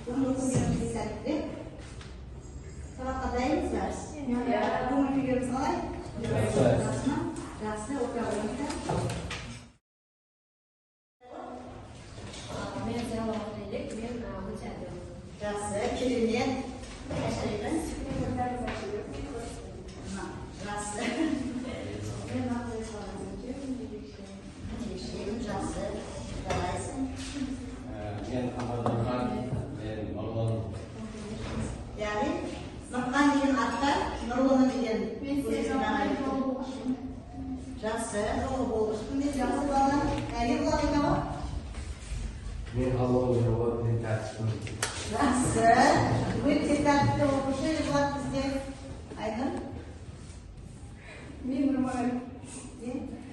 Бүгінгі күндерімізге сәттілік. Сабаққа дайынбыз ба? Иә. Көңіл күйлеріміз қалай? Жақсы. Жақсы ма? Жақсы, отыра қойыңыздар. Мен Зайлова Лейлек, мен өте әдемі. Жақсы, керемет. Қашан? Жақсы. Мен Ақылбекова Назерке, жетекшімін. Жақсы. Жарайсың. Мен Аманжан, мен Нұрлан. Яғни Нұрхан деген атқа Нұрланы деген Мен өзіңіздің ағайын. Жақсы, жолы болғышпын мен, жақсы балалар. Ерболат айта ғой. Мен Алло Ерболат, мен тәртіптімін. Жақсы. Өте тәртіпті оқушы Ерболат бізде. Айнұр? Мен Нұрман. Не?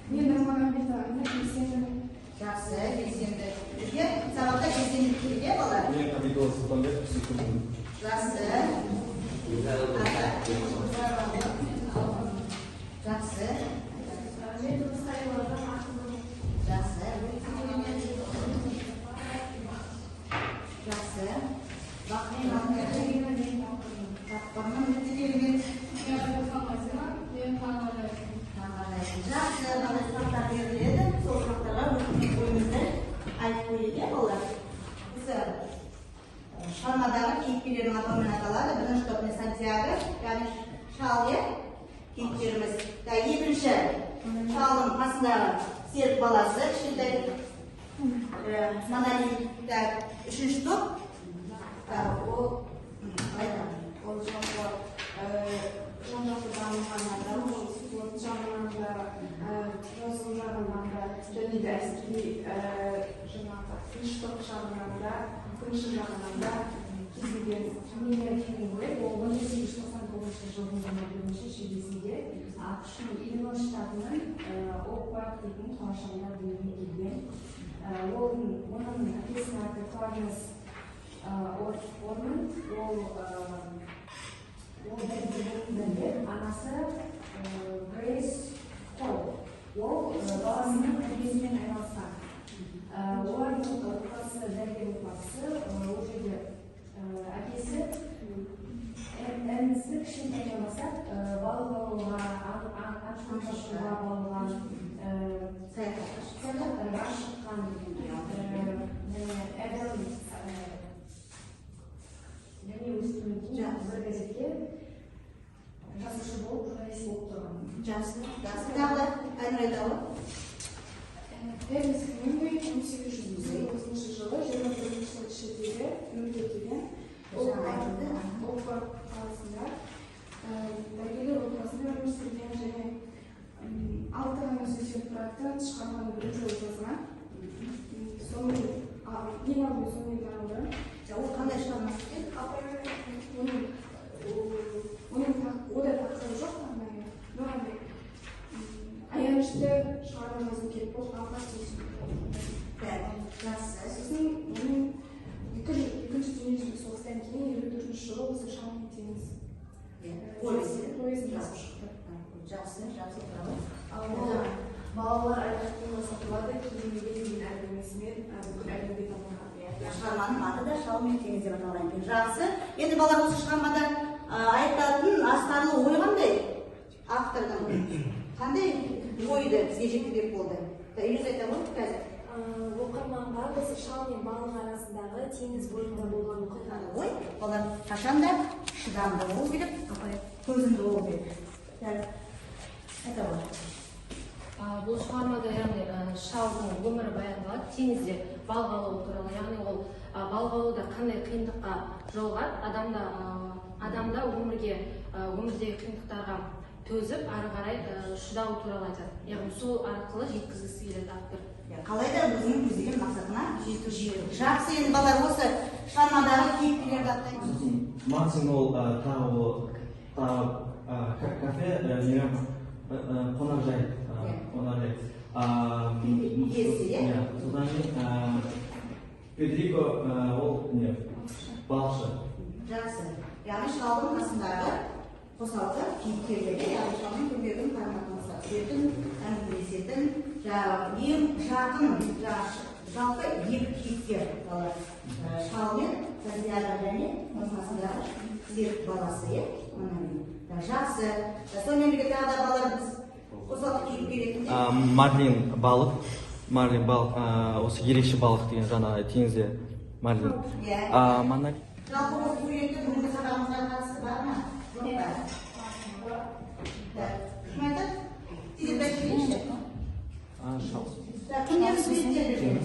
Мен Нұрмағамбетова Айнұр, белсендімін. Жақсы, белсенді. Бізге сабақта белсенділік керек, иә, балалар? Мен Қабидолла Сұлтанбек, сүйкімдімін. Жақсы. Жақсы. Мен Тұрмысқалиева ақылдымын. Жақсы. Өте керемет. Жақсы. Бақытты. Тапқырмын, өте керемет. Мен Әбілхан Мазина, мен Таңғалиевпін. Жақсы, мынандай сұрақтар беріледі. Сол сұрақтарға өзіміздің ойымызды айтып көрейік, иә, балалар? Осы шығармадағы кейіпкерлердің атауымен аталады. Бірінші топ міне Сантьяго, яғни шал, иә, кейіпкеріміз. Екінші шалдың қасындағы серік баласы, кішкентай Манали. Так, үшінші топ. Ол Айтамын. Ол жалпы жан-жақты дамыған адам, ол спорт жағынан да, жазу жағынан да, және де әскери, жаңағы тыныштық жағынан да, тынышы жағынан да кез келген. Хемингуэй Хемингуэй ол 1899 жылдың 21 шілдесінде АҚШ-ның Иллинойс штатының Оак Парк дейтін қалашығында дүниеге келген. Оның әкесінің аты Кларенс Орманд, ол дәрігер, анасы Грейс Холл. Ол баласының тәрбиесімен айналысқан. Олардың отбасы дәрігер отбасы, ол жерде әкесі Эрнестті кішкентайынан бастап балық аулауға, аңшылыққа шығуға балаған, Саяхатқа шыққан. Саяхаттарға шыққан, және Эдам және өскеннен кейін бір газетке жазушы болып, журналист болып тұрған. Жақсы, жақсы. Тағы да Айнұр айта ғой. Эрнест Хемингуэй 1899 жылы 21 шілдеде өмірге келген. Жаңа айтылды. Оак Парк қаласында дәрігерлер отбасында өмір сүрген және алты ғана сөзден тұратын шығарманы бірінші болып жазған. Сонымен, ең алдымен сонымен танылды. Ол қандай шығармасы екен? Оның ода тақырыбы жоқ арнайы, но андай аянышты шығарма жазу керек болды, алғаш рет. Так, жақсы. Сосын оның екінші дүниежүзілік соғыстан кейін 54 жылы осы «Шал мен теңіз» Повесі. повесін жазып шықты. Жақсы, жақсы, браво. Ал ол «Балалар аяқ киімі сатылады, киінуге» деген әңгімесімен бүкіл әлемге танылған. Шығарманың аты да «Шал мен теңіз» деп аталған екен. Жақсы. Енді балалар, осы шығармада айтатын астарлы ой қандай? Автордың қандай ойды бізге жеткізбек болды? Үйлес айта ғой қазір. Оқырманға осы шал мен балық арасындағы теңіз бойында болған оқиға. Ой, балалар, қашанда шыдамды болу керек, төзімді болу керек. Так, айта ғой. Бұл шығармада, яғни шалдың өмірі баяндалады, теңізде балық аулау туралы, яғни ол балық аулауда қандай қиындыққа жолығады, адамда өмірге, өмірдегі қиындықтарға төзіп, ары қарай шыдау туралы айтады, яғни сол арқылы жеткізгісі келеді автор. Иә, қалай да өзінің көздеген мақсатына жету. Жақсы, енді балалар, осы шығармадағы кейіпкерлерді атаймыз. Сосын Мартин ол тағы ол тағы кафе, не, қонақжай, қонақжай. Иесі, иә? Иә, содан кейін Федерико, ол не, балықшы. Жақсы. Яғни шалдың қасындағы қосалқы кейіпкерлері, яғни шалмен күнделігін қарым қатынасқа түсетін, әңгімелесетін, жаңағы ең жақын, жаңағы Жалпы екі кейіпкер балалар. Шал мен Сантьяго және оның қасындағы серік баласы, иә? Жақсы. Сонымен бірге тағы да балалар біз қосалқы кейіпкер ретінде Марлин балық. Марлин балық, осы ерекше балық деген жаңа теңізде марлин. Иә. Жалпы осы суреттің бүгінгі сабағымызға қатысы бар ма? Жоқ па? Кім айтады? Тезірек айтып жіберіңізші. Шал. Кімдердің суреттері берген?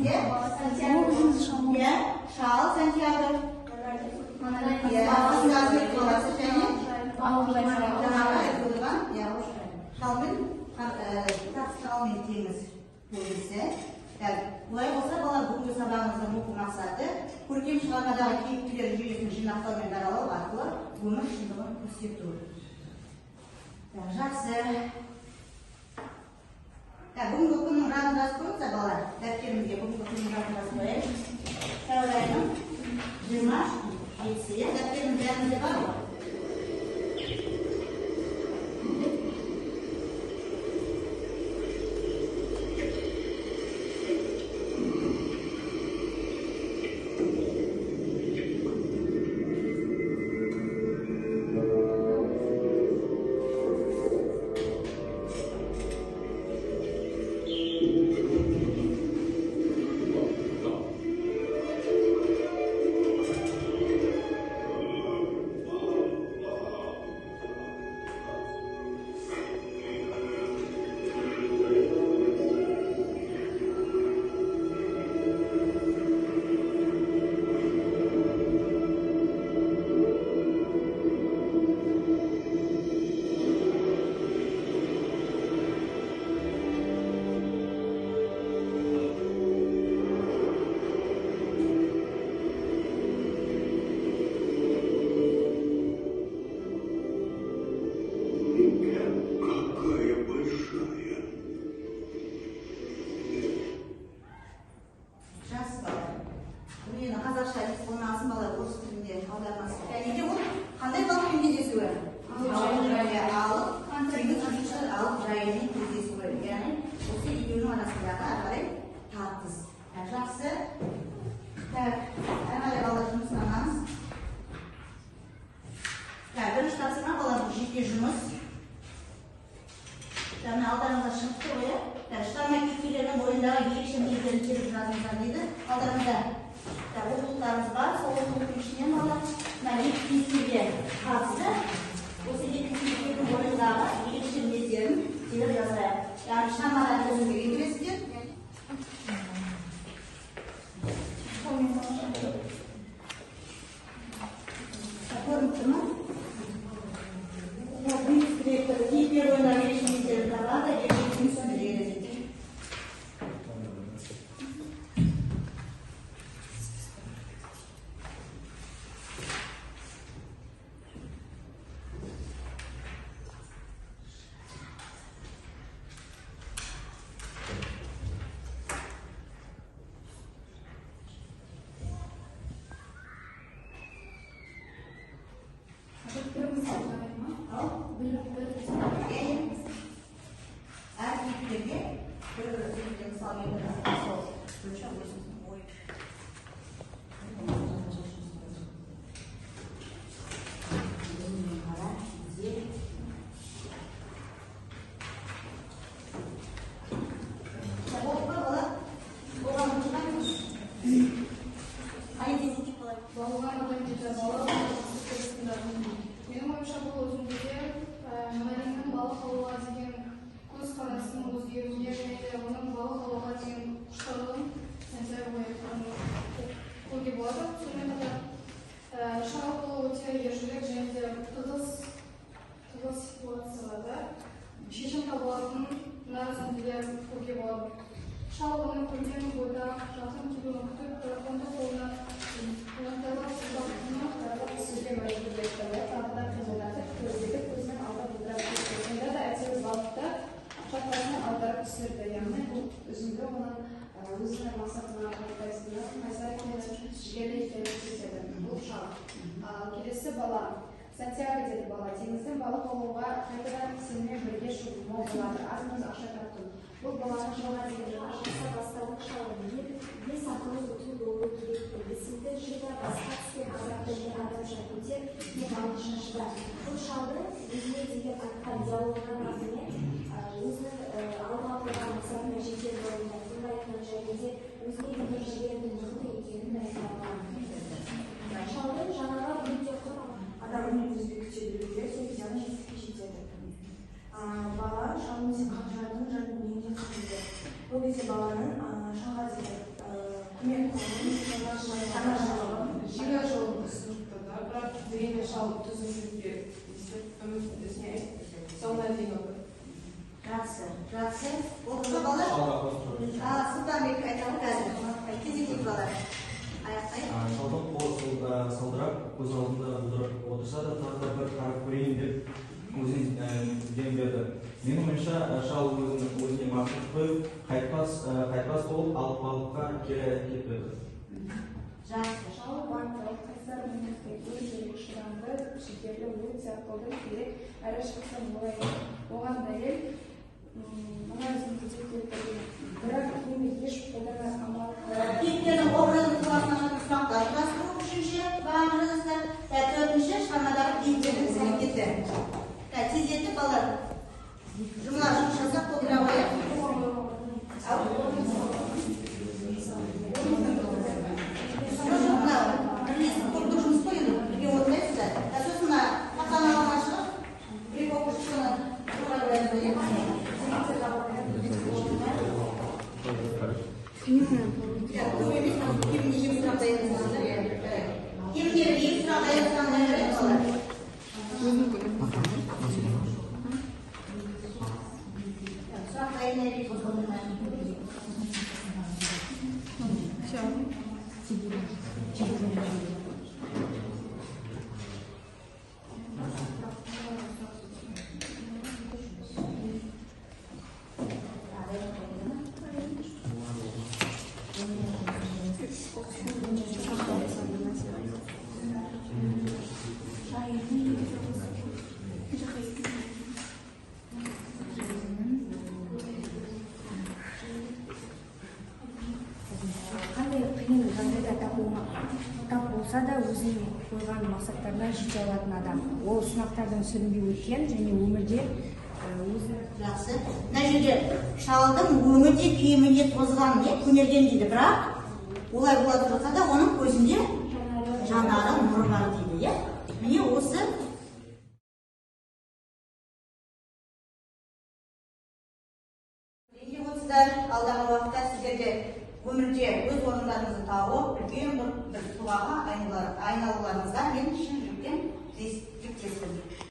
Иә, Сантьяго. Иә, Шал, Сантьяго. Иә, қасындағы серік баласы және жаңағы айтып отырған, иә, шал мен шал мен теңіз повесі. Олай болса, балалар, бүгінгі сабағымыздың оқу мақсаты көркем шығармадағы кейіпкерлер жүйесін жинақтау мен даралау арқылы өмір шындығын көрсету. Жақсы. Бүгінгі күннің ратын жазып қойыңыздар, балалар. Дәптерімізге бүгінгі күннің ратын жазып қояйық. Сәуір айының 27-сі, иә? Дәптеріміз бәрімізде бар ғой? Какая большая. Жақсы, балалар. Бұл енді қазақша әдіс болмағасын, балалар, орыс тілінде аудармасы. Және де ол қандай балықпен кездесуі? Алып, теңіз жүзуші алып жайымен кездесуі. Яғни осы екеуінің арасындағы ары қарай тартыс. Жақсы. Так, ары қарай балалар жұмыстанамыз. Так, бірінші тапсырма, балалар, бұл жеке жұмыс. Мына алдарыңызда шығып тұр ғой, иә? Шығарма кейіпкерлерінің бойындағы ерекше мінездерін теріп жазыңыздар дейді. Алдарыңызда оқулықтарыңыз бар, сол оқулықтың ішінен балалар мына екі кейіпкерге қатысты осы екі кейіпкердің бойындағы ерекше мінездерін теріп жазайық. Яғни шығармадан үзіндіге келесіздер. Көрініп тұр ма? Кейіпкер бойындағы ерекше мінездерін табады, ерекше түсіндіреді дейді. Ал, әр кейіпкерге бір бір үзіндіден мысал келтіріңіз. Сол бойынша өзіңіздің ой. Болды ма, бала? Болған шығармыз. Қане, тезірек болайық. Балуан адам дейді, бала менің ойымша, бұл үзіндіде Монолиннің балық алуға деген көзқарасының өзгеруіне және де оның балық алуға деген құштарлығын Сантьяго көруге болады. Сонымен қатар шал бұл өте ержүрек және де тығыз ситуацияларда шешім табылатын мына үзіндіде көруге болады. Шал оны көрген бойда жақын келуін күтіп, бірақ қолына оңтайлап сипап Түсуге мәжбүр етті. Тағы да қимылдатып, көздетіп, көзінің алды бұлдырап кетті. Сонда да әйтеуір балықты шапқасына аударып түсірді. Яғни бұл үзінді оның өзінің мақсатына қайтпайтынын, қайсар екенін, жігерлі екенін көрсетеді. Бұл шал. Ал келесі бала. Сантьяго, деді бала, теңіздің балық аулауға қайтадан сенімен бірге шығуыма болады. Аз-маз ақша таптым. Бұл баланың шалға деген жақсы бастауын шалы ес ақылы өту болуы керек. Есімді жида басқа түскен азапты не адамша көтер, не балықша шыда. Бұл шалдың өзіне деген айтқан диалогынан алдымен өзінің алға қойған мақсатына жетер жолында тыңдайтынын және де өзіне деген жігерінің мықты екенін дәлелдеген. Шалдың жанары өте құр. Адам үміт үзбей күте білу керек, сол кезде ғана жетістікке жетеді. Бала шал немесе қанжардың жан дүниеге қабілді. Бұл кезде баланың шалға деген көмек қолын, жанашырлығы. Жига жолын ұсынып тұрды, бірақ дегенмен шал төзімсіздікке үміт үзмей соңына дейін оқыды. Жақсы, жақсы. Болды ма балалар? Сұлтанбек айтады қазір. Кезектегі балалар. Аяқтайық. Шалдың қолы салдырап, көз алдында бұлдырап отырса да, тағы да бір қарап көрейін деп өзіне дем берді. Менің ойымша, шал өзіне мақсат қойып, қайтпас болып, алып балыққа кері кетпеді. Жақсы. Шал батыл, қайсар мінезді, ержүрек, шыдамды, жігерлі, өте ақылды, зерек, әрі шыққан мұлайым. Оған дәлел мына үзіндіде келтірген. Бірақ енді еш қолданар амал. Кейіпкердің образын тұлғасынан сұрақтар құрастыру үшінші бағана жазасыздар. Төртінші шығармадағы кейіпкердің іс әрекеті. Тездетіп балалар. Жұмыла жұмыс жасап толтыра қояйық. Жоқ, мына бірлесіп топтық жұмыс қой енді, бірге отырайсыздар. Сосын мына тақтаның алдына шығып, бір екі оқушы соны толтыра қоясыздар, иә? Көп емес, кемінде екі сұрақ дайындасаңыздар, иә. Кемінде бір екі сұрақ дайындасаңыздар, жарайды балалар. Сұрақ дайындай берейік. Қандай қиын жағдайда тап болса да өзінің қойған мақсаттарына жете алатын адам. Ол сынақтардан сүрінбей өткен және өмірде өзі. Жақсы. Мына жерде шалдың өңі де киімі де тозған, не көнерген дейді, бірақ олай бола тұрса да оның көзінде жанары нұр бар дейді, иә? Міне осы алдағы уақытта сіздерде өмірде өз орындарыңызды тауып, үлкен бір тұлғаға айналуларыңызға мен шын